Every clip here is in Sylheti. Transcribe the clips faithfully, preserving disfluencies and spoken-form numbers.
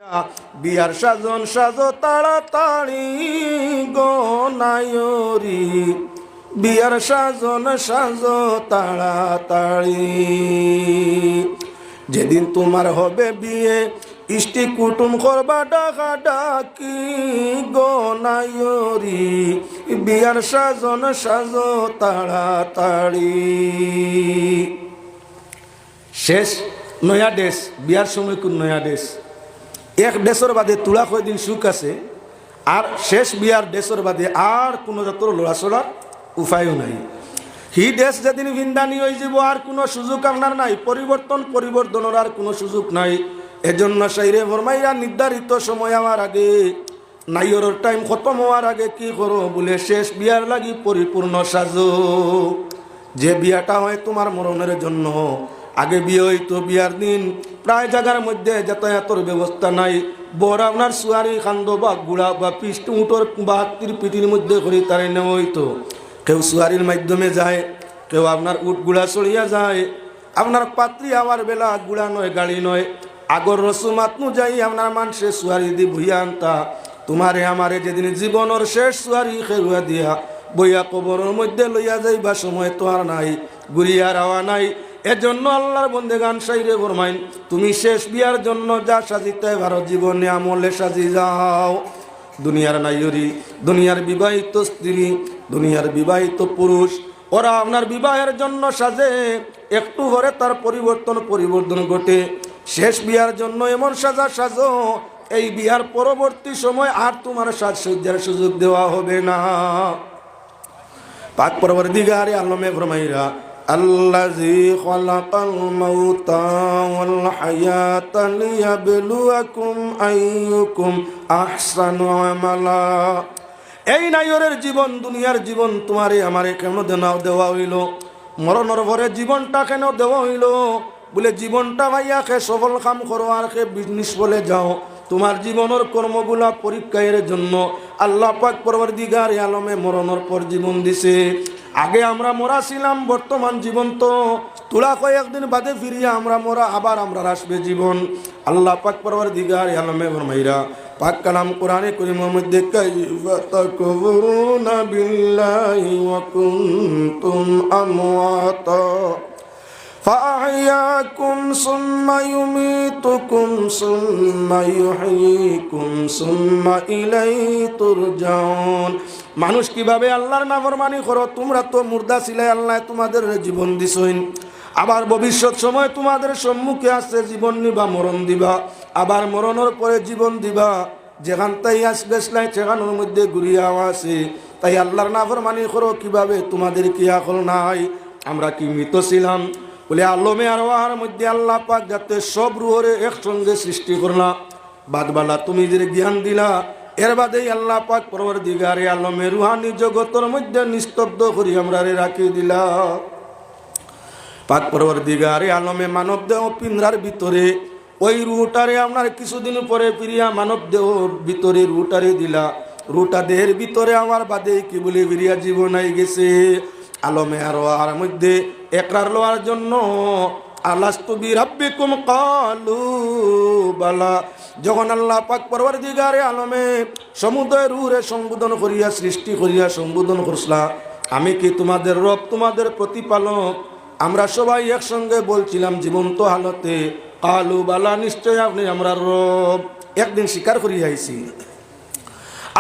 বিয়ার সাজন সাজো তাড়াতাড়ি গো নায়রি, বিয়ার সাজন সাজো তাড়াতাড়ি। যেদিন তোমার হবে বিয়ে, ইষ্টি কুটুম করবা ডাকা ডাকি গো নায়রি, বিয়ার সাজন সাজো তাড়াতাড়ি। শেষ নয়া ড্রেস, বিয়ার সময় কোন নয়া ড্রেস? এক ড্রেসর বাদে তুলা কয়দিন সুখ আছে, আর শেষ বিয়ার ড্রেসর বাদে আর কোনো জাতর লড়াচড়ার উপায়ও নাই। হি ড্রেস যেদিন ভিন্দানি হয়ে যাব, আর কোনো সুযোগ আপনার নাই, পরিবর্তন পরিবর্তনর আর কোনো সুযোগ নাই। এজন্য শাইরে ফরমাইরা নির্ধারিত সময় আমার আগে নাইয়রর টাইম খতম হওয়ার আগে কি করো? বলে, শেষ বিয়ার লাগি পরিপূর্ণ সাজো। যে বিয়াটা হয় তোমার মরণের জন্য। আগে বিয়ে হইতো, বিয়ার দিন প্রায় জায়গার মধ্যে যাতায়াতর ব্যবস্থা নাই। বর আপনার সুয়ারি খান্দ বা ঘোড়া বা পিষ্ট উঠর বা হাতির পিঠির মধ্যে করে তারে নেওয়া হইতো। কেউ সুয়ারির মাধ্যমে যায়, কেউ আপনার উট ঘোড়া চড়িয়া যায়। আপনার পাত্রী আওয়ার বেলা ঘোড়া নয়, গাড়ি নয়, আগর রসুমাত অনুযায়ী আপনার মানষে সুয়ারি দি বইয়া আনতা। তোমারে আমারে যেদিন জীবনর শেষ সুয়ারি খেরুয়া দিয়া বইয়া কবরর মধ্যে লইয়া যাইবা, সময় তো আর নাই, ঘুরিয়া আর আওয়া নাই। এজন্য আল্লাহর বন্দেগান শাইরে ফরমাইন, তুমি শেষ বিয়ার জন্য যা সাজিতায় পারো, জীবনে আমলে সাজি যাও। দুনিয়ার নাইয়রি, দুনিয়ার বিবাহিত স্ত্রী, দুনিয়ার বিবাহিত পুরুষ, ওরা আপনার বিবাহের জন্য সাজে, একটু পরে তার পরিবর্তন, পরিবর্তন ঘটে। শেষ বিয়ার জন্য এমন সাজা সাজো, এই বিয়ার পরবর্তী সময় আর তোমার সাজসজ্জার সুযোগ দেওয়া হবে না। পাক পরওয়ারদিগারে আলমে ফরমাইরা, আল্লাযী খালাকাল মাউতা ওয়াল হায়াতা লিয়াবলুয়াকুম আইয়ুকুম আহসানু আমালা। এই নাইয়রের জীবন, দুনিয়ার জীবন তোমারে আমারে কেন দেনা-, দেওয়া হইল? মরণর পরে জীবনটা কেন দেওয়া হইল? বলে, জীবনটা পাইয়া কে সফল কাম করো আর কে বিজ-, নিষ্ফলে যাও। তোমার জীবনর কর্মগুলা পরীক্ষার জন্য আল্লাহ পাক পরওয়ারদিগারে আলমে মরণর পর জীবন দিছে। আগে আমরা মরা ছিলাম, বর্তমান জীবন্ত। তুলা কয়েকদিন বাদে ফিরিয়া আমরা মরা, আবার আমরা আসবে জীবন। আল্লাহ পাক পরওয়ারদিগারে আলমে ফরমাইরা, পাক কালাম কোরআনে করিমর মধ্যে, কাইফা তাকফুরুনা বিল্লাহি ওয়া কুনতুম আমওয়াতা ফাআহইয়াকুম সুম্মা ইউমীতুকুম সুম্মা ইউহয়ীকুম সুম্মা ইলাইহি তুরজাউন। মানুষ কিভাবে আল্লাহর নাফরমানি করো? তোমরা তো মুর্দা ছিলায়, আল্লায় তোমাদের জীবন দিছইন, আবার ভবিষ্যৎ সময় তোমাদের সম্মুখে আছে, জীবন নিবা, মরণ দিবা, আবার মরণর পরে জীবন দিবা। যেখান তাই আস গেছলায়, সেখানর মধ্যে ঘুরিয়া আওয়া আছে। তাই আল্লাহর নাফরমানি করো কিভাবে? তোমাদের কি আকল নাই? আমরা কি মৃত ছিলাম? বলে, আলমে আরওয়াহর মধ্যে আল্লাহ পাক যাতে সব রুহরে একসঙ্গে সৃষ্টি করলা, বাদ বালা তুমি যে জ্ঞান দিলা, এর বাদেই আল্লাহ পাক পরওয়ারদিগারে আলমে রুহানি জগতর মধ্যে নিস্তব্ধ করি আমরারে রাখি দিলা। পাক পরওয়ারদিগারে আলমে মানব দেহ পিঞ্জরার ভিতরে ওই রুহটারে আপনার কিছুদিন পরে ফিরিয়া মানব দেহর ভিতরে রুহটারে দিলা। রুহটা দেহের ভিতরে আওয়ার বাদে কি বলে ফিরিয়া জীবন আই গেছে। আলমে আরওয়াহর মধ্যে একরার লওয়ার জন্য, আলাস্তু বিরাব্বিকুম? ক্বালু বালা। যখন আল্লাহ পাক পরওয়ারদিগারে আলমে সমুদয় রুহরে সম্বোধন করিয়া, সৃষ্টি করিয়া সম্বোধন করছলা, আমি কি তোমাদের রব, তোমাদের প্রতিপালক? আমরা সবাই একসঙ্গে বলছিলাম জীবন্ত হালতে, ক্বালু বালা, নিশ্চয় আপনি আমরার রব। একদিন স্বীকার করিয়া আইছি।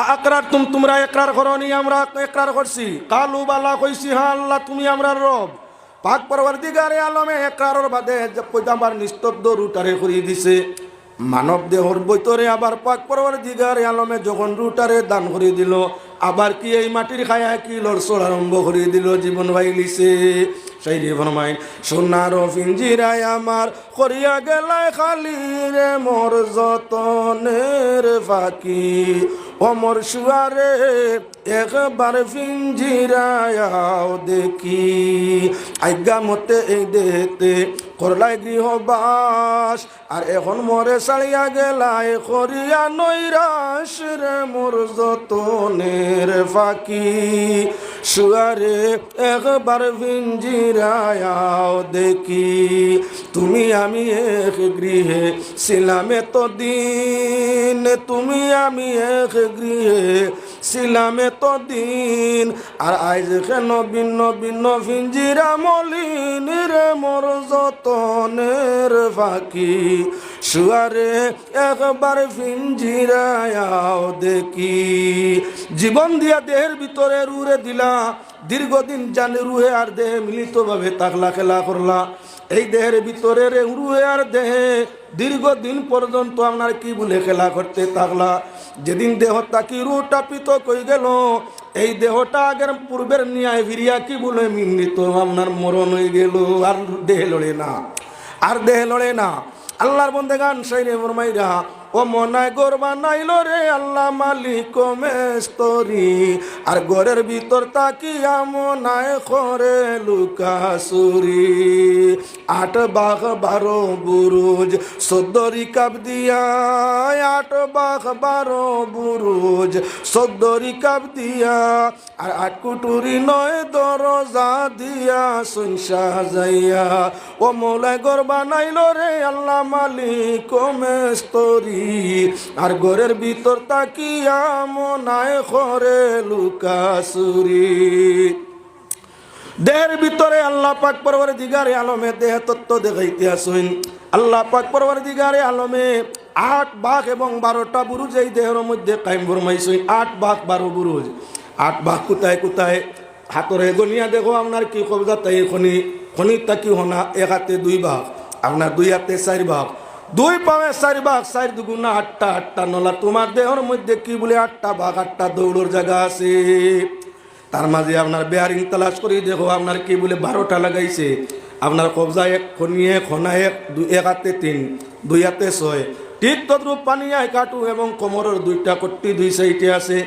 আ আকরারতুম, তোমরা একরার করনি? আমরা একরার করছি। ক্বালু বালা, কইছি, হ্যাঁ আল্লাহ, তুমি আমরার রব। পাক পরওয়ারদিগারে আলমে একরারর বাদে যে পয়গাম্বর নিস্তব্ধ রুহটারে করি দিছে। মানব দেহর ভিতরে আবার পাক পরওয়ারদিগারে আলমে যখন রুহটারে দান করি দিল, আবার কি এই মাটির কায়া কি লড়চড় আরম্ভ করি দিল, জীবন পাইলিছে। শাইরে ফরমাইন, সোনার পিঞ্জিরায় আমার করিয়া গেলায় খালি রে মোর যতনের ফাকি, ও মোর সুয়ারে একবার ফিঞ্জিরায় আও দেখি। আজ্ঞা মতে এই দেহেতে করলায় গৃহবাস, আর এখন মরে ছাড়িয়া গেলায় করিয়া নৈরাশ রে মোর যতনের ফাঁকি। শুয়ারে একবার ফিঞ্জিরায় আও দেখি, তুমি আমি এক গৃহে ছিলাম এতদিন, তুমি আমি এক গৃহে ছিলাম এতদিন, আর আইজ কেন ভিন্ন ভিন্ন ফিঞ্জিরা মলিন রে মোর যতনের ফাঁকি। শুয়ারে একবার ফিঞ্জিরায় আও দেখি। জীবন দিয়া দেহের ভিতরে রুহরে দিলা, দীর্ঘদিন জানে রুহে আর দেহে মিলিতভাবে থাকলা, খেলা করলা। এই দেহের ভিতরে রে রুহে আর দেহে দীর্ঘদিন পর্যন্ত আপনার কি বলে খেলা করতে থাকলা। যেদিন দেহ থাকি রুহটা পৃথক হয়ে গেল, এই দেহটা আগের পূর্বের নিয়ায় ফিরিয়া কি বলে মিলিত আপনার মরণ হয়ে গেল, আর দেহে লড়ে না, আর দেহে লড়ে না। আল্লাহর বন্দেগান শাইরে ফরমাইরা, ও মনায় ঘর বানাইল রে আল্লাহ মালিক মেস্তরি, আর ঘরের ভিতর তাকিয়া মনায় করে লুকাচুরি। আট বাঘ বারো বুরুজ চোদ্দ রিকাব দিয়া, আট বাঘ বারো বুরুজ চোদ্দ রিকাব দিয়া, আর আট কুটুরি নয় দরজা দিয়া সুনসা যাইয়া। ও মৌলায় ঘর বানাইল রে আল্লাহ মালিক মেস্তরি, আর ঘরের ভিতর তাকিয়া মনায় করে লুকাচুরি। দেহের ভিতরে আল্লাহ পাক পরওয়ারদিগারে আলমে দেহ তত্ত্ব দেখাইতে আছইন। আল্লাহ পাক পরওয়ারদিগারে আলমে আট বাঘ এবং বারোটা বুরুজ এই দেহের মধ্যে কায়েম ফরমাইছইন। আট বাঘ বারো বুরুজ। আট বাঘ কোথায় কোথায়? হাতরে গনিয়া দেখো আপনার কি কবজা তাই খনি, খনি তাকি হনা এক হাতে দুই বাঘ, আপনার দুই হাতে চার বাঘ, দুই পাওয়ে চার বাঘ, চার দুগুণা আটটা, আটটা নলা। তোমার দেহর মধ্যে কি বলে আটটা বাঘ, আটটা দৌড়র জাগা আছে। তার মাঝে আপনার বেয়ারিং তালাশ করি দেখো, আপনার কি বলে বারোটা লাগাইছে। আপনার কবজা এক, খনি এক, হনা এক, দু-, এক হাতে তিন, দুই হাতে ছয়। ঠিক তদ্রূপ পানিয়ায় কাটু এবং কোমরর দুইটা কট্টি দুই সাইডে আছে।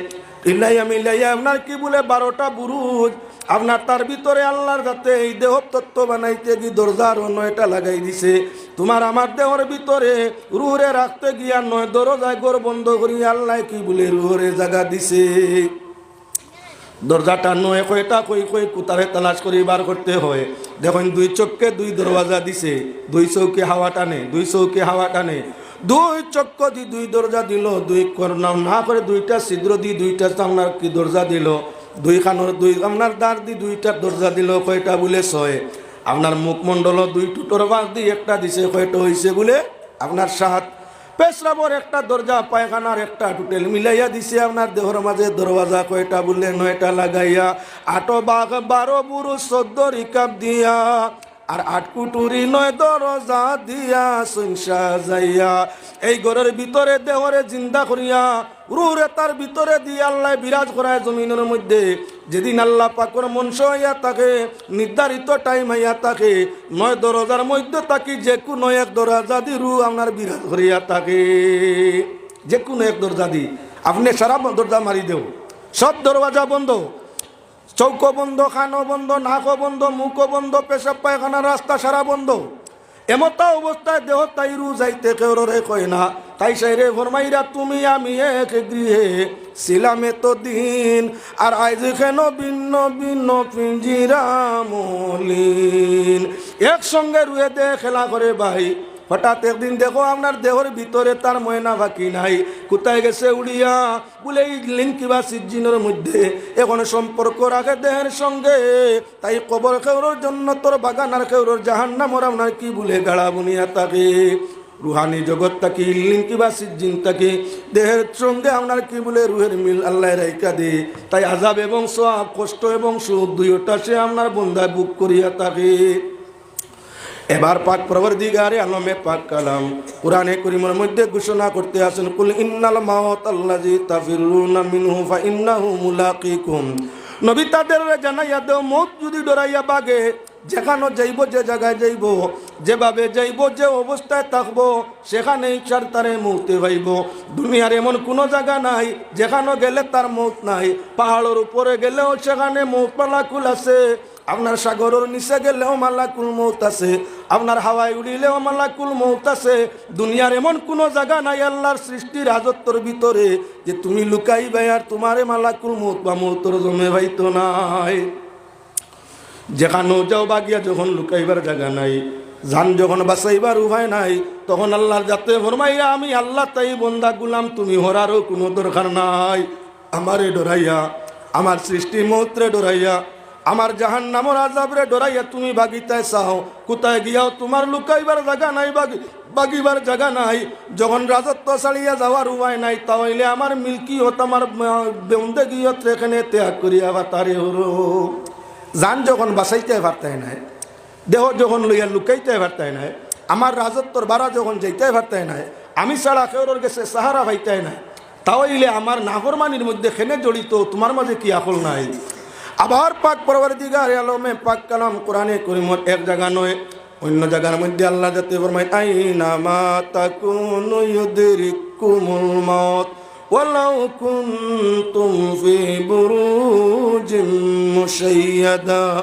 মিলাইয়া মিলাইয়া আপনার কি বলে বারোটা বুরুজ। আপনার তার ভিতরে আল্লাহর যাতে এই দেহ তত্ত্ব বানাইতে গি দরজা আরো নয়টা লাগাই দিছে। তোমার আমার দেহর ভিতরে রুহরে রাখতে গিয়া নয় দরজায় ঘর বন্ধ করি আল্লাহ কি বলে রুহরে জাগা দিছে। দরজাটা নয় কয়টা, কই কই কুতারে তালাশ করি বার করতে হয়। দেখইন দুই চোখকে দুই দরওয়াজা দিছে, দুই চোখে হাওয়া টানে, দুই চোখে হাওয়া টানে, দুই চোখ দি দুই দরজা দিল, দুই কর্না না করে দুইটা ছিদ্র দি দুইটা সামনার কি দরজা দিল, দুই কানর দুই আপনার দাঁড় দি দুইটা দরজা দিল, কয়টা বলে ছয়। আপনার মুখমণ্ডল দুই টুটর বাঁক দি একটা দিছে, কয়টা হইছে বলে আপনার সাত। পেশরাবর একটা দরজা, পায়খানার একটা টুটেল মিলাইয়া দিছে আপনার দেহর মাঝে দরওয়াজা, কয়টা বললে নয়টা লাগাইয়া। আটো বাঘ বারো বুরু চোদ্দ রিকাব দিয়া, আর আট কুটুরি নয় দরজা দিয়া সুনসা যাইয়া। এই ঘরের ভিতরে দেহরে জিন্দা করিয়া রুহরে তার ভিতরে দিয়া আল্লাহ বিরাজ করায় জমিনের মধ্যে। যেদিন আল্লাহ পাকর মনসা হইয়া থাকে, নির্ধারিত টাইম হইয়া থাকে, নয় দরজার মধ্যে থাকি যে কোনো এক দরজা দি রুহ আপনার বিরাজ করিয়া থাকে। যে কোনো এক দরজা দি আপনি সারা ব-, দরজা মারি দেও, সব দরওয়াজা বন্ধ, চৌকো বন্ধ, কানো বন্ধ, নাকো বন্ধ, মুখো বন্ধ, পেশাব পায়খানার রাস্তা সারা বন্ধ। এমতা অবস্থায় দেহ তাই রু যাইতে কেউরে কয় না। তাই সাইরে ফরমাইরা, তুমি আমি এক গৃহে ছিলাম এতদিন, আর আইজ কেন ভিন্ন ভিন্ন পিঞ্জিরা মলিন। একসঙ্গে রুহে দেহে খেলা করে ভাই, হঠাৎ একদিন দেখো আপনার দেহর ভিতরে তার ময়না পাখি নাই, কোথায় গেছে উড়িয়া? বলে এই লিন কিবা সিজ্জিনর মধ্যে এখন সম্পর্ক রাখে দেহের সঙ্গে। তাই কবর খেউরর জন্য তোর বাগান আর খেউরর জাহান্নামর আপনার কি বলে গাড়া বুনিয়া থাকে। রুহানি জগৎ থাকি, ইল্লিন কিবা সিজ্জিন থাকি, দেহের সঙ্গে আপনার কি বলে রুহের মিল আল্লাহ রাইখা দে। তাই আজাব এবং সওয়াব, কষ্ট এবং সুখ দুইটা সে আপনার বন্দায় ভোগ করিয়া থাকে। এবার পাক পরওয়ারদিগারে আলমে পাক কালাম কোরআনে করিমর মধ্যে ঘোষণা করতে আছেন, "কুল ইন্নাল মাউতাল্লাযী তাফিররুনা মিনহু ফাইন্নাহু মুলাকিকুম।" নবী তাদেররে জানাইয়া দেও, মউত যদি ডরাইয়া ভাগে, যেখানো যাইবো, যে জাগায় যাইবো, যেভাবে যাইবো, যে অবস্থায় থাকবো, সেখানেই তার, তারে মৌতে পাইবো। দুনিয়ার এমন কুনু জাগা নাই যেখানো গেলে তার মৌত নাই। পাহাড়র উপরে গেলেও সেখানে মৌত মালাকুল আছে, আপনার সাগরর নিচে গেলেও মালাকুল মৌত আছে, আপনার হাওয়ায় উড়িলেও মালাকুল মৌত আছে। দুনিয়ার এমন কুনু জাগা নাই আল্লার সৃষ্টি রাজত্বর ভিতরে যে তুমি লুকাইবায় আর তুমারে মালাকুল মৌত বা মৌতর জমে পাইতো নায়। যেখানো যাও বাগিয়া যখন লুকাইবার জাগা নাই, জান যখন বাচাইবার উপায় নাই, তখন আল্লার জাতে ফরমাইরা, "আমি আল্লা তাই বন্দা গুলাম, তুমি হরারও কুনু দরকার নাই। আমারে ডরাইয়া, আমার সৃষ্টি মৌতরে ডরাইয়া, আমার জাহান্নামর আজাবরে ডরাইয়া তুমি বাগিতায় চাও, কুথায় গিয়াও তুমার লুকাইবার জাগা নাই, বাগি-, বাগিবার জাগা নাই।" যখন রাজত্ব ছাড়িয়া যাওয়ার উপায় নাই, তা অইলে আমার মিলকিয়ত, আমার, আহ, বন্দেগিয়ত এখানে ত্যাগ করিয়া বাতারে হরো। জান যখন বাচাইতায় পারতায় নায়, দেহ যখন লইয়া লুকাইতায় পারতায় নায়, আমার রাজত্বর বারা যখন যাইতায় পারতায় নায়, আমি ছাড়া কেউরর গেছে সাহারা পাইতায় নায়, তা অইলে আমার নাফরমানির মধ্যে কেনে জড়িত, তুমার মাঝে কি আকল নাই? আবার পাক পরওয়ারদিগারে আলমে পাক কালাম কোরআনে করিমর এক জাগা নয়, অইন্য জাগার মধ্যে আল্লার জাতে ফরমাইন, "আইনামা তাকুনু ইউদরিককুমুল মাউত ওয়ালাউ কুনতুম ফি বুরুজিম মুশাইয়াদা।"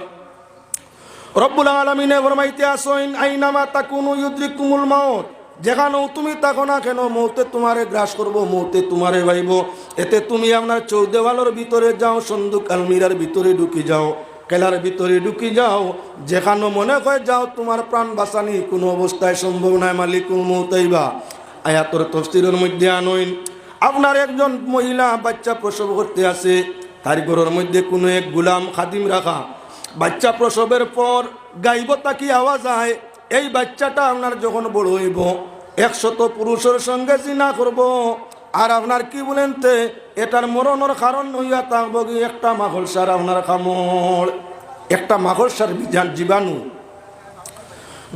রব্বুল আলামিনে ফরমাইতে আছইন, "আইনামা তাকুনু ইউদরিককুমুল মাউত।" যেখানো তুমি থাকো না কেন, মৌতে তুমারে গ্রাস করবো, মৌতে তুমারে পাইবো। এতে তুমি আপনার চৌদেওয়ালর ভিতরে যাও, সন্দুক আলমিরার ভিতরে ঢুকি যাও, কেলার ভিতরে ঢুকি যাও, যেখানো মনে হয় যাও, তুমার প্রাণ বাচানি কুনু অবস্থায় সম্ভব নায়, মালিকুল মৌত আইবা। আয়াতর তফসিরর মধ্যে আনইন, আপনার একজন মহিলা বাইচ্চা প্রসব করতে আছে, তার ঘরর মধ্যে কুনু এক গুলাম খাদিম রাখা, বাইচ্চা প্রসবের পর গাইব থাকি আওয়াজ আয়, এই বাইচ্চাটা আপনার যখন বড় অইবো, একশত পুরুষর সঙ্গে জিনা করবো, আর আপনার কি বলেন তে, এটার মরণর কারণ অইয়া থাকবোগি একটা মাকড়সার আপনার কামড়, একটা মাকড়সার বিজান-, জীবাণু।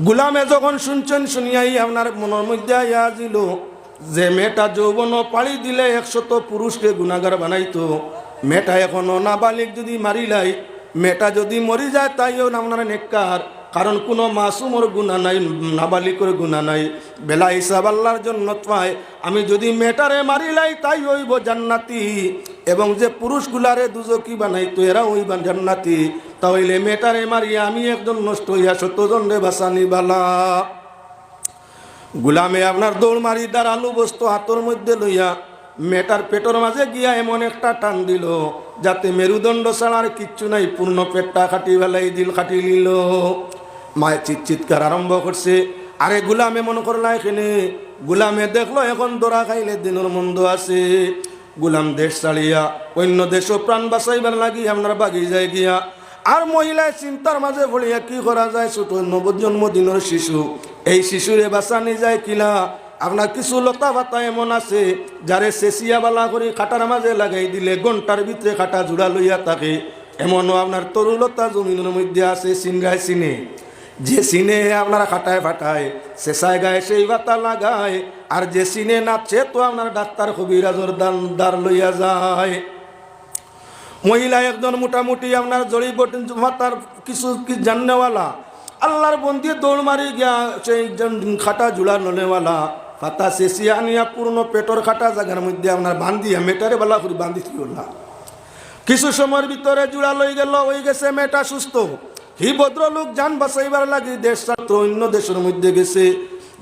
গুলামে যখন শুনছইন, শুনিয়াই আপনার মনর মধ্যে আইয়া যিলো যে মেয়েটা যৌবন পাড়ি দিলে একশত পুরুষরে গুনাগার বানাইতো, মেয়েটা এখনো নাবালিগ, যদি মারিলাই, মেয়েটা যদি মরি যায়, তাইও আপনার নেককার, কারণ কুনু মাসুমর গুনা নাই, নাবালিগর গুনা নাই, বেলা হিসাব আল্লার জন্নত পায়। আমি যদি মেয়েটারে মারিলাই, তাই অইবো জান্নাতি, এবং যে পুরুষগুলারে দুজখি বানাইতো, এরা অইবা জান্নাতি। তা অইলে মেয়েটারে মারিয়া আমি একজন নষ্ট অইয়া শতজনরে বাচানি বালা। গুলামে আপনার দৌড় মারি ধারালো বস্তু হাতর মধ্যে লইয়া মেয়েটার পেটর মাঝে গিয়া এমন একটা টান দিলো, যাতে মেরুদণ্ড ছাড়া আর কিচ্ছু নাই, পূর্ণ পেটটা কাটি ফালাই দিল, কাটি নিলো। মায়ে চিৎ চিৎকার আরম্ভ করছে, "আরে গুলাম, এমন করলায় কেনে?" গুলামে দেখলো এখন ধরা খাইলে দিনর মন্দ আছে। গুলাম দেশ ছাড়িয়া অইন্য দেশো প্রাণ বাচাইবার লাগি আপনার বাগি যায় গিয়া। আর মহিলায় চিন্তার মাঝে পড়িয়া কি করা যায়, ছোট নবজন্ম দিনর শিশু, এই শিশুরে বাচানি যায় কিলা? আপনার কিছু লতা পাতা এমন আছে, যারে ছেঁচিয়া বালা করি কাটার মাঝে লাগাই দিলে ঘন্টার ভিতরে কাটা জুড়া লইয়া থাকে। এমনও আপনার তরুলতা জমিনর মধ্যে আছে, চিনরায় চিনে, যে চিনে আপনার কাটায় ফাটায়, ছেঁচায় গায়ে সেই পাতা লাগায়, আর যে চিনে না, সে তো আপনার ডাক্তার কবিরাজর দান-, দ্বার লইয়া যায়। মহিলা একজন মোটামুটি আপনার জড়িবটি পাতার কিছু কি জাননেওয়ালা, আল্লার বন্দি দৌড় মারি গিয়া সেই জন-, কাটা জুড়া লনেওয়ালা, পাতা ছেঁচিয়া আনিয়া পূর্ণ পেটর কাটা জাগার মধ্যে আপনার বান্ধিয়া মেয়েটারে বালা করি বান্ধি থইলা। কিছু সময়র ভিতরে জুড়া লই গেল, অই গেছে মেয়েটা সুস্থ। হি ভদ্রলোক জান বাচাইবার লাগি দেশ ছাড়তো অইন্য দেশর মধ্যে গেছে।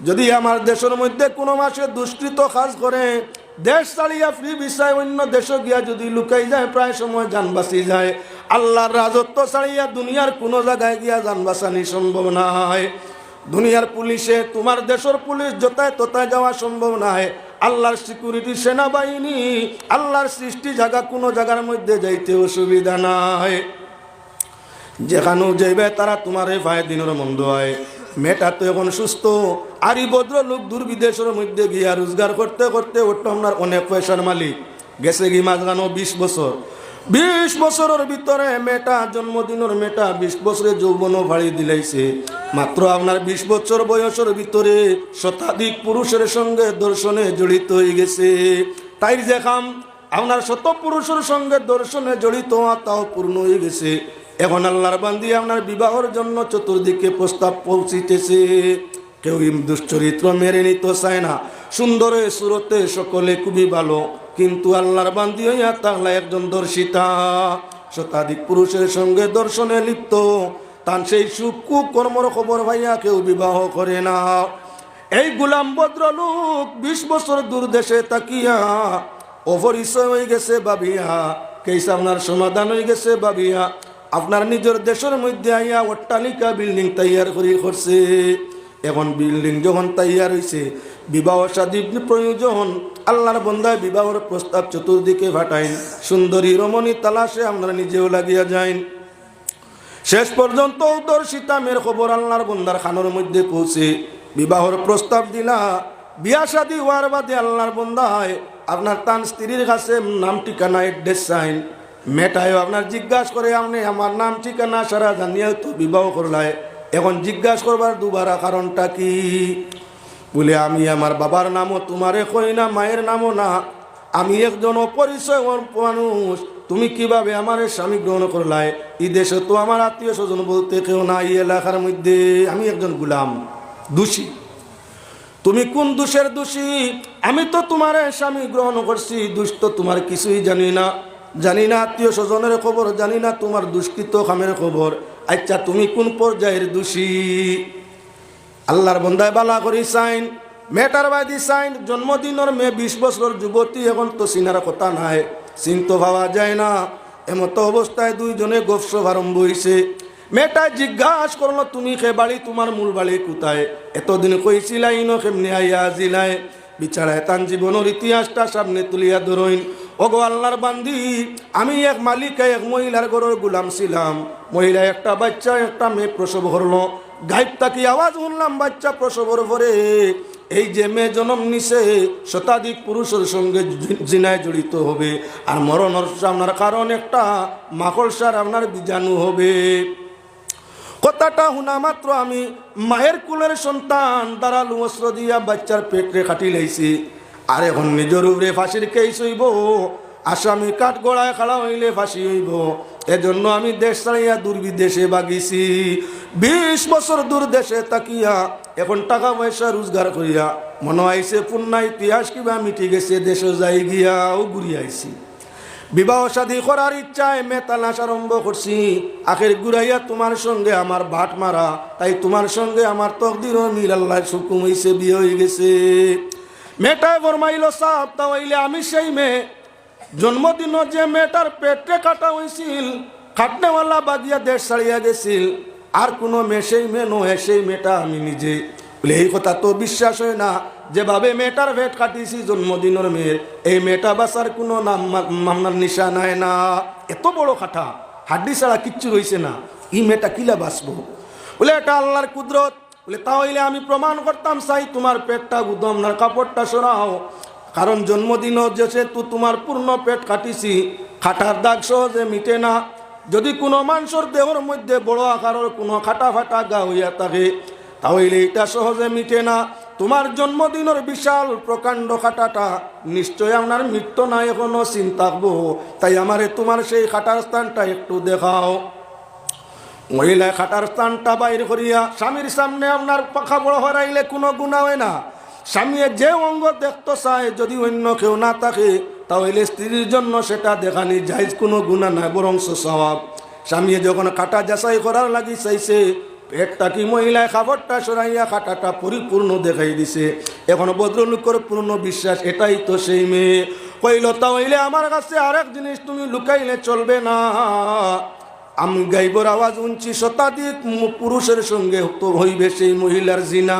যদি আমার দেশর মধ্যে কুনু মাসে দুষ্কৃত কাজ করে, দেশ ছাড়িয়া ফ্রি ভিসায় অইন্য দেশো গিয়া যদি লুকাই যায়, প্রায় সময় জান বাচি যায়। আল্লার রাজত্ব ছাড়িয়া দুনিয়ার কুনু জাগায় গিয়া জান বাচানি সম্ভব নায়। দুনিয়ার পুলিশে, তুমার দেশর পুলিশ যতায় ততায় যাওয়া সম্ভব নায়। আল্লার সিকিউরিটি সেনাবাহিনী, আল্লার সৃষ্টি জাগা কুনু জাগার মধ্যে যাইতে অসুবিধা নাই। যেখানো যাইবায় তারা তুমারে পায় দিনর মন্দ আয়। মেয়েটা তো এখন সুস্থ। আর ই ভদ্রলোক দূর বিদেশর মধ্যে গিয়া রোজগার করতে করতে অইতো আপনার অনেক পয়সার মালিক। গেছেগি মাঝখানো বিশ বছর। বিশ বছরর ভিতরে মেয়েটা, জন্মদিনর মেয়েটা বিশ বছরে যৌবনও পাড়ি দিলাইছে। মাত্র আপনার বিশ বছর বয়সর ভিতরে শতাধিক পুরুষর সঙ্গে ধর্ষণে জড়িত অই গেছে। তাইর যে কাম, আপনার শত পুরুষর সঙ্গে ধর্ষণে জড়িত অওয়া তাও পূর্ণ অই গেছে। এখন আল্লাহর বান্দি আপনার বিবাহর জন্য চতুর্দিকে প্রস্তাব পৌঁছিতেছে। কেউ দুশ্চরিত্র মেনে নিতে চায় না। সুন্দরে সুরতে সকলে খুবই ভালো, কিন্তু আল্লাহর বান্দি হইয়া তাহলে একজন ধর্ষিতা, শতাধিক পুরুষের সঙ্গে ধর্ষণে লিপ্ত। তান সেই সব কুকর্মর খবর পাইয়া কেউ বিবাহ করে না। এই গোলাম ভদ্রলোক বিশ বছর দূর দেশে থাকিয়া অপরিচয় হয়ে গেছে ভাবিয়া, কেস আপনার সমাধান হয়ে গেছে ভাবিয়া, আপনার নিজের দেশের মধ্যে আইয়া অট্টালিকা বিল্ডিং তৈয়ার করি করছে। এখন বিল্ডিং যখন তৈয়ার হইছে, বিবাহ শাদী প্রয়োজন, আল্লাহর বন্দায় বিবাহর প্রস্তাব চতুর্দিকে ফাটাইন, সুন্দরী রমণী তালাশে আপনারা নিজেও লাগিয়া যাইন। শেষ পর্যন্ত উদর সিতামের খবর আল্লাহর বন্দার কানর মধ্যে পৌঁছে, বিবাহর প্রস্তাব দিলা। বিয়া শাদী হওয়ার বাদে আল্লাহর বন্দায় আপনার তান স্ত্রীর কাছে নাম ঠিকানা অ্যাড্রেস চাইন। মেয়েটায়ও আপনার জিজ্ঞাসা করে, "আপনি আমার নাম ঠিকানা সারা জানিয়াও তো বিবাহ করলায়, এখন জিজ্ঞাসা করবার দুবারা কারণটা কি?" বলে, "আমি আমার বাবার নামও তোমারে কই না, মায়ের নামও না, আমি একজন অপরিচয় মানুষ, তুমি কিভাবে আমারে স্বামী গ্রহণ করলায়? এই দেশে তো আমার আত্মীয় স্বজন বলতে কেউ নাই, এই এলাকার মধ্যে আমি একজন গোলাম, দোষী। তুমি কোন দোষের দোষী? আমি তো তোমারে স্বামী গ্রহণ করছি, দোষ তো তোমার কিছুই জানি না, জানি না আত্মীয় স্বজনের খবর, জানি না তোমার দুষ্কৃত কামের খবর। আচ্ছা, তুমি কোন পর্যায়ের দোষী?" আল্লাহর বন্দায় বালা করি চাইন, মেয়েটার বায়দি চাইন, জন্মদিনর মেয়ে, বিশ বছরর যুবতী, এখন তো চিনার কথা নাই, চিনতো পাওয়া যায় না। এমতো অবস্থায় দুইজনে গপসপ আরম্ভ হইছে। মেয়েটায় জিজ্ঞাসা করলো, "তুমি কে, বাড়ি, তোমার মূল বাড়ি কোথায়? এতদিন কইছিলায় ইনো, কেমনে আইয়া আজিলায়?" বিচারায় তান জীবনর ইতিহাসটা সামনে তুলিয়া ধরইন। "ওগো আল্লাহর বান্দি, আমি এক মালিকা এক মহিলার ঘরর গোলাম ছিলাম। মহিলা একটা বাচ্চা, একটা মেয়ে প্রসব করলো। গাইব থাকি আওয়াজ শুনলাম, বাচ্চা প্রসবর পরে এই যে মেয়ে জন্ম নিছে, শতাধিক পুরুষের সঙ্গে জি-, জিনায় জড়িত হবে। আর মরণর সামনার কারণ একটা মাকড়সার আপনার বীজাণু হবে।" কথাটা হুনা মাত্র আমি মায়ের কুলের সন্তান ধারালো অস্ত্র দিয়া বাচ্চার পেটরে কাটি লাইছি। আর এখন নিজর উপরে ফাঁসির কেস হইব, আসামি কাঠগড়ায় খাড়া হইলে ফাঁসি হইব। এজন্য আমি দেশ ছাড়িয়া দূর বিদেশে বাগিছি। বিশ বছর দূর দেশে থাকিয়া এখন টাকা পয়সা রোজগার করিয়া মনো আইছে পুরনা ইতিহাস কিবা মিটি গেছে, দেশে যাই গিয়াও ঘুরি আইছি। বিবাহ শাদী করার ইচ্ছায় মেয়ে তালাশ আরম্ভ করছি। আখের ঘুরাইয়া তোমার সঙ্গে আমার বাট মারা, তাই তোমার সঙ্গে আমার তকদিরও মিল, আল্লাহর হুকুম হইছে, বিয়ে হয়ে গেছে। মেয়েটায় ফরমাইল, "সাব, তা হইলে আমি সেই মেয়ে, জন্মদিনও যে মেয়েটার পেটে কাটা হইছিল, কাটনেওয়ালা বাগিয়া দেশ ছাড়িয়া গেছিল, আর কোনো মেয়ে সেই মেয়ে নয়, সেই মেয়েটা আমি নিজে।" বলে, "এই কথা তো বিশ্বাস হয় না, যেভাবে মেয়েটার পেট কাটিছি জন্মদিনর মেয়ের, এই মেয়েটা বাঁচার কোনো নাম মা-, মামনার নিশা নাই না। এত বড় কাটা, হাড্ডি ছাড়া কিচ্ছু রইছে না, এই মেয়েটা কিলা বাঁচবো?" বলে, "এটা আল্লাহর কুদরত।" বলে, "তা হইলে আমি প্রমাণ করতাম চাই, তোমার পেটটা গুদো, আপনার কাপড়টা সরাও, কারণ জন্মদিনও যেহেতু তোমার পূর্ণ পেট কাটিছি, কাটার দাগ সহজে মিটে না। যদি কোনো মানুষের দেহর মধ্যে বড় আকারের কোনো কাটা ফাটা ঘা হইয়া থাকে, তা হইলে এটা সহজে মিটে না। তোমার জন্মদিনর বিশাল প্রকাণ্ড কাটাটা নিশ্চয় আপনার মৃত্যু না, এখনো চিন থাকবো, তাই আমারে তোমার সেই কাটার স্থানটা একটু দেখাও।" মহিলায় কাটার স্থানটা বাইর করিয়া স্বামীর সামনে আপনার পাখা বড় হরাইলে কোনো গুণা হয় না। স্বামীয়ে যে অঙ্গ দেখতে চায়, যদি অন্য কেউ না থাকে, তা হইলে স্ত্রীর জন্য সেটা দেখানি জায়েজ, কোনো গুণা নাই, বরং সওয়াব। স্বামীয়ে যখন কাটা যাচাই করার লাগি চাইছে, পেটটা কি মহিলায় কাপড়টা সরাইয়া কাটাটা পরিপূর্ণ দেখাই দিছে। এখন ভদ্রলোকর পূর্ণ বিশ্বাস, এটাই তো সেই মেয়ে। কইল, "তা হইলে আমার কাছে আরেক জিনিস তুমি লুকাইলে চলবে না।" আমি গাইবর আওয়াজ শুনছি, শতাধিক মু-, পুরুষের সঙ্গে তো হইবে সেই মহিলার জিনা।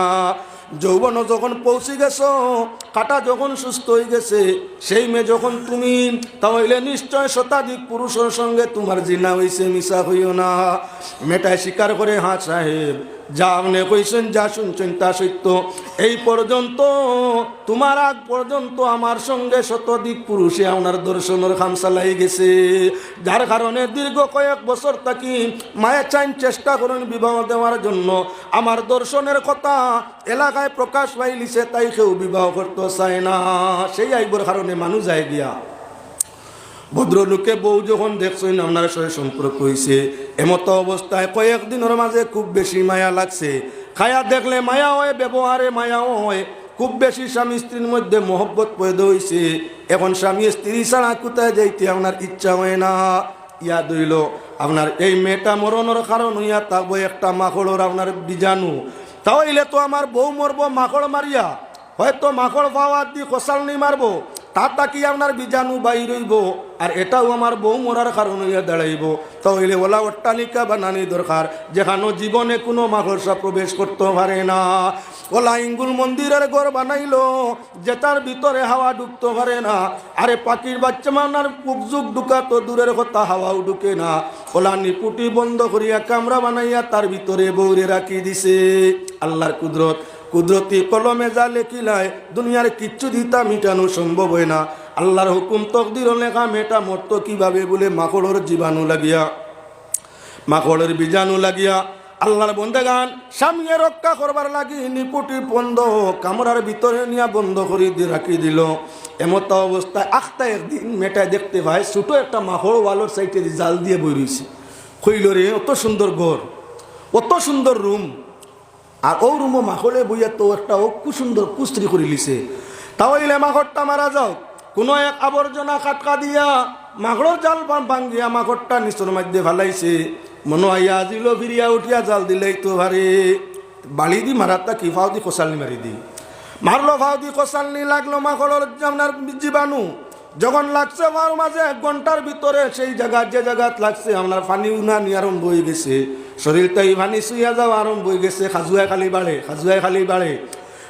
যৌবন যখন পৌঁছে গেছো, কাটা যখন সুস্থ হয়ে গেছে, সেই মেয়ে যখন তুমি, তা হইলে নিশ্চয় শতাধিক পুরুষের সঙ্গে তোমার জিনা হইছে, মিছা হইও না। মেয়েটায় স্বীকার করে, "হ্যাঁ সাহেব, যা আপনি কইছেন, যা শুনছেন, তা সত্য। এই পর্যন্ত, তোমার আগ পর্যন্ত আমার সঙ্গে শতাধিক পুরুষে আপনার ধর্ষণর কাম চালাই গেছে, যার কারণে দীর্ঘ কয়েক বছর থাকি মায়া চাইন চেষ্টা করেন বিবাহ দেওয়ার জন্য। আমার ধর্ষণের কথা এলাকায় প্রকাশ পাইলিছে, তাই কেউ বিবাহ করতে চায় না। সেই আইবর কারণে মানুষ যায় গিয়া।" ভদ্রলোকে বউ যখন দেখছইন, আপনার সয় সম্পর্ক অইছে, এমতো অবস্থায় কয়েকদিনর মাঝে খুব বেশি মায়া লাগছে। খায়া দেখলে মায়া অয়, ব্যবহারে মায়া অয়, খুব বেশি স্বামী স্ত্রীর মধ্যে মহব্বত পয়দা অইছে। এখন স্বামী স্ত্রী ছাড়া কোথায় যাইতে আপনার ইচ্ছা অয় না। ইয়াদ অইলো, আপনার এই মেয়েটা মরণর কারণ অইয়া থাকবো একটা মাকড়র আপনার বীজাণু। তা অইলে তো আমার বউ মরবো মাকড় মারিয়া, হয়তো মাকড় ফাওয়াত দি খোসালনি মারবো, তা থাকি আপনার বীজাণু বাইর অইবো, আর এটাও আমার বউ মরার কারণ অইয়া দাঁড়াইবো। তা অইলে ওলা অট্টালিকা বানানি দরকার, যেখানো জীবনে কোনো মাকড়সা প্রবেশ করতো পারে না। ওলা ইঙ্গুল মন্দিরের ঘর বানাইলো, যেটার ভিতরে হাওয়া ঢুকতো পারে না। আরে পাখির বাচ্চা মানার পুকজুক ঢুকা তো দূরের কথা, হাওয়াও ঢুকে না। ওলা নিপুটি বন্ধ করিয়া কামরা বানাইয়া তার ভিতরে বউরে রাখি দিছে। আল্লাহর কুদরত, কুদরতি কলমে যা লেখিলায়, দুনিয়ার কিচ্ছু দিতা মিটানো সম্ভব অয় না। আল্লাহর হুকুম তকদির লেখা মেয়েটা মরতো কিভাবে বলে মাকড়র জীবাণু লাগিয়া, মাকড়র বীজাণু লাগিয়া। আল্লাহর বন্দেগান, স্বামীয়ে রক্ষা করবার লাগি নিপুটি বন্ধ কামরার ভিতরে নিয়া বন্ধ করি দি রাখি দিল। এমতা অবস্থায় আখতা একদিন মেয়েটায় দেখতে পায় ছোট একটা মাকড় ওয়ালর সাইডে দি জাল দিয়ে বই রইছে। কইল, "রে, অত সুন্দর ঘর, অত সুন্দর রুম, আর ও রুমো মাকড়ে বইয়া তো একটা অ খুব সুন্দর কুস্ত্রি করি লিছে। তা অইলে মাকড়টা মারা যাও।" কোনো এক আবর্জনা খাটকা দিয়া মাকড়র জাল ভা-, ভাঙ্গিয়া মাকড়টা নিচর মধ্যে ফালাইছে। মনো অয় আজিলো ফিরিয়া উঠিয়া জাল দিলেই তো পারে। বাড়ি দি মারাত্তা কি, ফাও দি খোসালনি মারি দি। মারলো ফাও দি খোসালনি, লাগলো মাকড়র আপনার জীবাণু। যখন লাগছে ফাওর মাঝে, এক ঘন্টার ভিতরে সেই জায়গা, যে জায়গাত লাগছে, আপনার পানি উনানি আরম্ভ অই গেছে, শরীরটাই পানি চুইয়া যাওয়া আরম্ভ অই গেছে, খাজুয়ায় খালি বাড়ে, খাজুয়ায় খালি বাড়ে।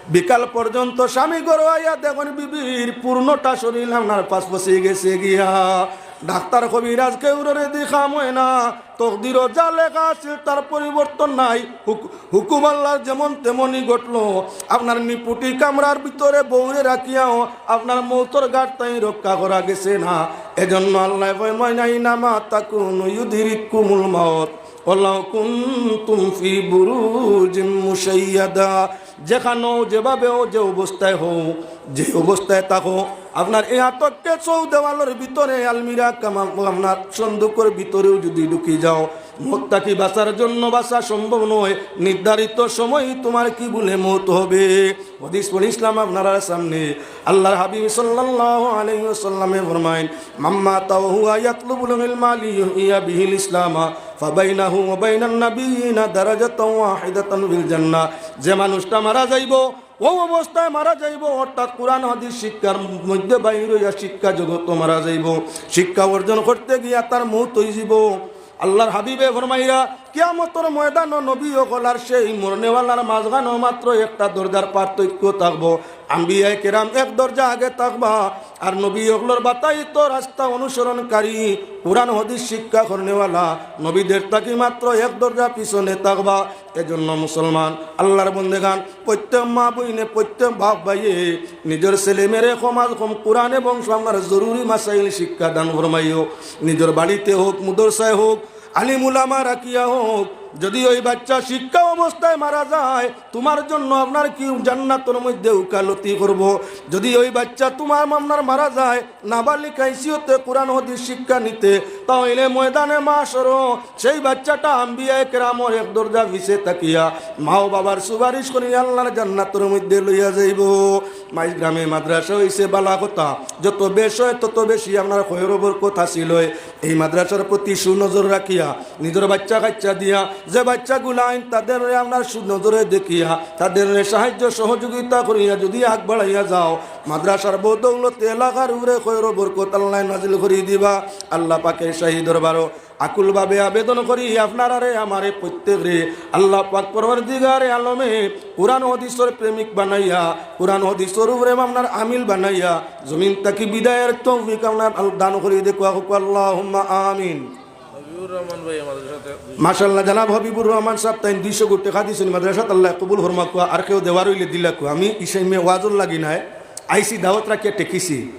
বিকাল পর্যন্ত স্বামী ঘরো আইয়া দেখইন বিবির পূর্ণটা শরীর আপনার পাসপসি গেছে গিয়া। ডাক্তার কবিরাজ কেউররে দি কাম অয় না, তকদিরো যা লেখা আছিল তার পরিবর্তন নাই। হুক-, হুকুম আল্লাহর যেমন তেমনই ঘটলো। আপনার নিপুটি কামরার ভিতরে বউরে রাখিয়াও আপনার মৌতর ঘাট তাই রক্ষা করা গেছে না। এজন্য আল্লাহ ফরমাইন, "আইনামা তাকুনু ইউদরিককুমুল মাউত ওয়ালাউ কুনতুম ফি বুরুজিম মুশাইয়াদা।" যেখানো যেভাবে অও, যে অবস্থায় হও, যে অবস্থায় থাকো, আপনার এই আটকে চৌদেওয়ালর ভিতরে, আলমিরা কামা, আপনার সন্দুকর ভিতরেও যদি ঢুকি যাও, মউত থাকি বাঁচার জন্য বাঁচা সম্ভব নয়। নির্ধারিত সময় তোমার কি বলে মউত হবে। হাদিস পড়ছিলাম আপনারার সামনে। আল্লাহর হাবিব সাল্লাল্লাহু আলাইহি ওয়াসাল্লামে ফরমাইন, "মান মাতা ওয়া হুয়া ইয়াতলুবুল ইলমা লিইউহইয়া বিহিল ইসলামা ফাবাইনাহু ওয়া বাইনান নাবিয়্যিনা দারাজাতান ওয়াহিদাতান ফিল জান্নাহ।" যে মানুষটা মারা যাইবো, অউ অবস্থায় মারা যাইবো, অর্থাৎ কোরআন হাদিস শিক্ষার মধ্যে বাইর অইয়া শিক্ষা জগতো মারা যাইবো, শিক্ষা অর্জন করতে গিয়া তার মউত অইযিবো। আল্লাহর হাবিবে ফরমাইরা, কিয়ামতর ময়দানো নবী অকল আর সেই মরনেওয়ালার মাঝখানো মাত্র একটা দরজার পার্থক্য থাকবো। আম্বিয়ায়ে কেরাম এক দরজা আগে থাকবা, আর নবী অকলর বাতাইত রাস্তা অনুসরণকারী, কোরআন হাদিস শিক্ষা করনেওয়ালা নবীদের থাকি মাত্র এক দরজা পিছনে থাকবা। এজন্য মুসলমান, আল্লাহর বন্দেগান, প্রত্যেক মা বইনে, প্রত্যেক বাপ ভাইয়ে নিজর ছেলে মেয়েরে কম আজ কম কোরআন এবং আপনার জরুরি মাসাইল শিক্ষা দান ফরমাইও। নিজর বাড়িতে হোক, মাদ্রাসায় হোক, আলিম উলামা রাখিয়া হোক, যদি ওই বাচ্চা শিক্ষা অবস্থায় মারা যায়, তোমার জন্য আপনার কি জান্নাতর মধ্যে উকালতি করবো। যদি ওই বাচ্চা তোমার আপনার মারা যায়, নাবালিগ আইসিইউতে কোরআন হাদিস শিক্ষা নিতে, তাহলে ময়দানে মাশরো সেই বাচ্চাটা আম্বিয়ায়ে কেরামর এক দরজা পিছে থাকিয়া মা ও বাবার সুপারিশ করি আল্লাহর জান্নাতর মধ্যে লইয়া যাইবো। মাইজ গ্রামে মাদ্রাসা অইছে বালা কথা, যত বেশ অয় তত বেশি আপনার খয়র বরকত হাসিল অয়। এই মাদ্রাসার প্রতি সুনজর রাখিয়া, নিজর বাচ্চা কাচ্চা দিয়া, যে বাচ্চাগুলা আইন তাদেররে আপনার সুনজরে দেখিয়া, তাদেররে সাহায্য সহযোগিতা করিয়া যদি আগ বাড়াইয়া যাও, মাদ্রাসার বদৌলতে এলাকার উপরে খয়র বরকত আল্লায় নাজিল করি দিবা। আল্লাহ পাকের শাহী দরবারো আকুলভাবে আবেদন করি, আপনারারে আমারে প্রত্যেকরে আল্লাহ পাক পরওয়ারদিগারে আলমে কোরআন হাদিসর প্রেমিক বানাইয়া, কোরআন হাদিসর উপরে আপনার আমিল বানাইয়া, জমিন থাকি বিদায়ের তৌফিক আপনার আল-, দান করি দেখুয়া হোক, আল্লাহুম্মা আমিন। হাবিবুর রহমান ভাই আমাদের সাথে। মাশাআল্লাহ, জনাব হাবিবুর রহমান সাব তাইন দুইশো কোটি টেকা দিছইন মাদ্রাসাত, আল্লায় কবুল ফরমাউক্কা। আর কেউ দেওয়ার অইলে দিলাউক্কা। আমি ইসাইমে ওয়াজর লাগি নায়, আইছি দাওয়াত রাখিয়া ঠেকিছি।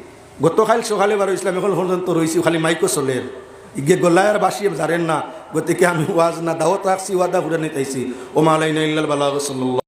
গতকাইল সকালে বারইছলাম, এখন পর্যন্ত রইছি, খালি মাইকো চলের। ইগে গলায় আর বাঁশি জারের না, গতিকে আমি ওয়াজ না, দাওয়াত রাখছি, ওয়াদা পুরানিত আইছি। ওমা আলাইনা ইল্লাল বালাগ, সাল্লাল্লাহু